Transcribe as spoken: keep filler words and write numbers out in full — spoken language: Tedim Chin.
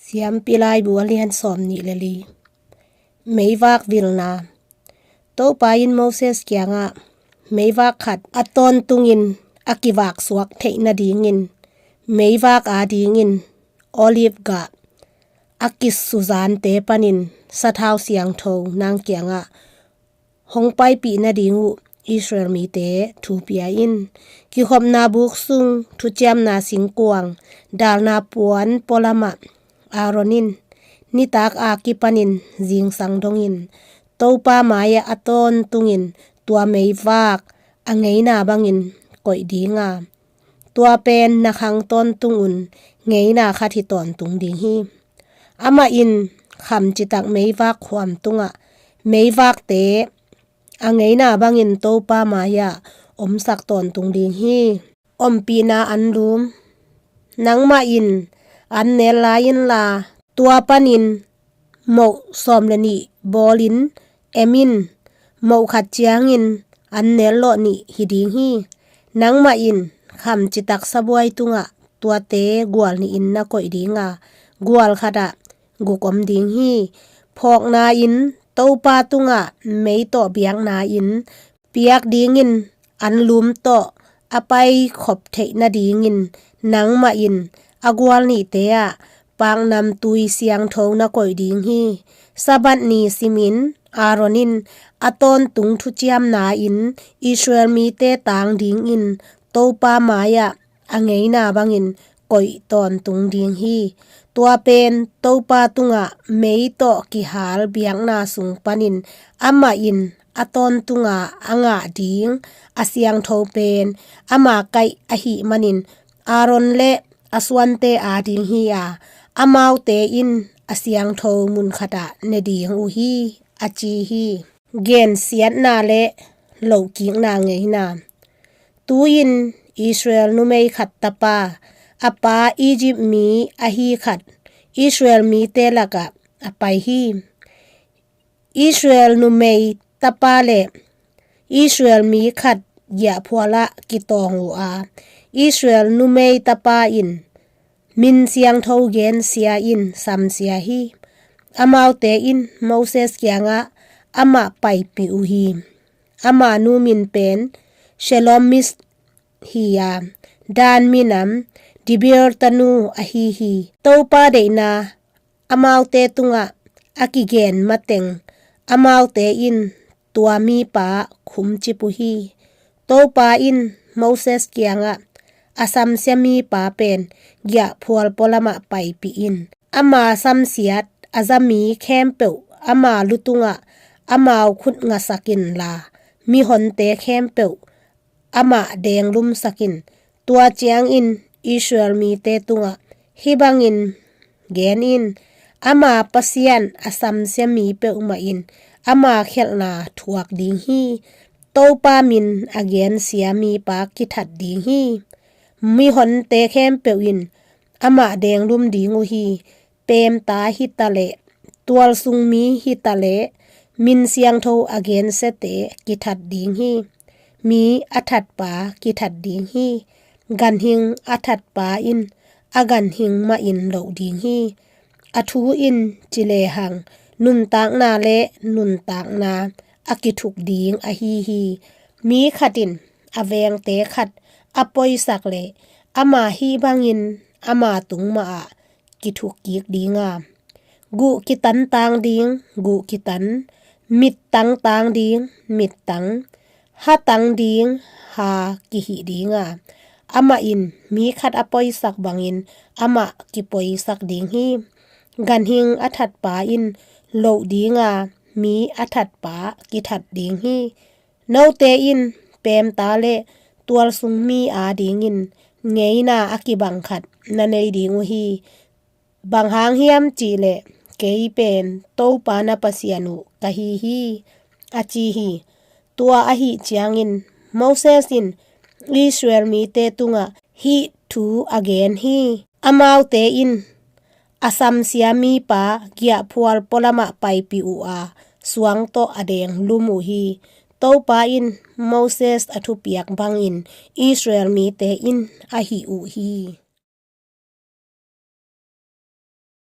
Siampi Laibu a lian sawmnih le li. Meivak vilna. Topa in Moses kiangah, meivak khat a tawntungin a kivaksuak theih nadingin meivak adingin olive gah a kisuzante panin sathau siangtho nang kiangah hong paipih nading uh Israel mite thu pia in. Kikhopna buk sung thuciamna singkuang dalna puan pualamah Aaron in nitak a kipanin zingsang dongin Topa mai-ah a tawntungin tua meivak a ngeina bangin koih dinga, tua pen na khang tawntung un ngeina khat hi tawntung ding hi. Amah in khamcitak meivak khuam tungah meivakte a ngeina bangin Topa mai-ah omsak tawntung ding hi. Ompihna anlum. Nangmah in an nel lai inla, tua panin moh sawm le nih bawlin em in, moh khat ciangin an nel lawh nih hi ding hi. Nangmah in khamcitak sabuai tungah tuate gual nihin na koih dinga, gual khatah guk om ding hi. Phawkna in Topa tungah mei tawh biakna in piak dingin anlum tawh a paikhop theih nadingin nangmah in a gual nihte ah paknamtui siangtho na koih ding hi. Sabbath ni simin Aaron in a tawntung thuciamna in Israel mite tang dingin Topa mai-ah a ngeina bangin koih tawntung ding hi. Tua pen Topa tungah mei tawh kihal biakna sung panin amah in a tawntunga a ngah ding a siangtho pen ama kaih ahih manin Aaron le a suante ading hi a, amaute in a siangtho mun khatah ne ding uh hi, a ci hi. Gensiatna le lohkikna ngeina. Tu-in Israel numei khat tapa, a pa Egypt mi ahi khat Israel mite lakah a pai hi. Israel numei tapa le Israel mi khat giahphualah kitawng uh a, Israel numei tapa in min siangtho gensia in samsia hi. Amaute in Moses kiangah amah paipih uh hi. Ama nu min pen Shelomis hi a, Dan minam Dibir tanu ahi hi. Topa deihna amaute tungah a kigen mateng amaute in tua mipa khumcip uh hi. Topa in Moses kiangah a samsia mipa pen giahphual pualamah paipih in. Ama samsiat a zami khempeuh ama lutungah amau khut ngasak inla, mihonte khempeuh amah denglumsak in. Tua ciangin Israel mite tungah hih bangin gen in, ama Pasian a samsia mi peuhmah in ama khialhna thuak ding hi. Topa min a gensia mipa kithat ding hi. Mihonte khempeuh in amah denglum ding uh hi. Peemta hitaleh, tualsung mi hitaleh, min siangtho a gensiate kithat ding hi. Mi a thatpa kithat ding hi. Ganhing a thatpa in a ganhing mahin loh ding hi. A thu in ci lehang nuntakna le nuntakna a kithuk ding ahi hi. Mi khat in a vengte khat a poisak leh ama hih bangin ama tung mahah kithuk kik dinga, guh kitan tang ding guh kitan, mittang tang ding mittang, hatang ding ha kihih dinga, amah in mi khat a poisak bangin amah kipoisak ding hi. Ganhing a thatpa in loh dinga, mi a thatpa kithat ding hi. Note in peemta le tualsung mi adingin ngeina a kibang khat na nei ding uh hi. Bang hang hiam cihleh kei pen Topa na Pasian uh ka hi hi, a ci hi. Tua ahih ciangin Moses in Israel mite tungah hih thu a gen hi. Amaute in a samsia mipa giahphual pualamah paipih uh a, suang tawh a denglum uh hi. Topa in Moses a thupiak bangin Israel mite in a hih uh hi.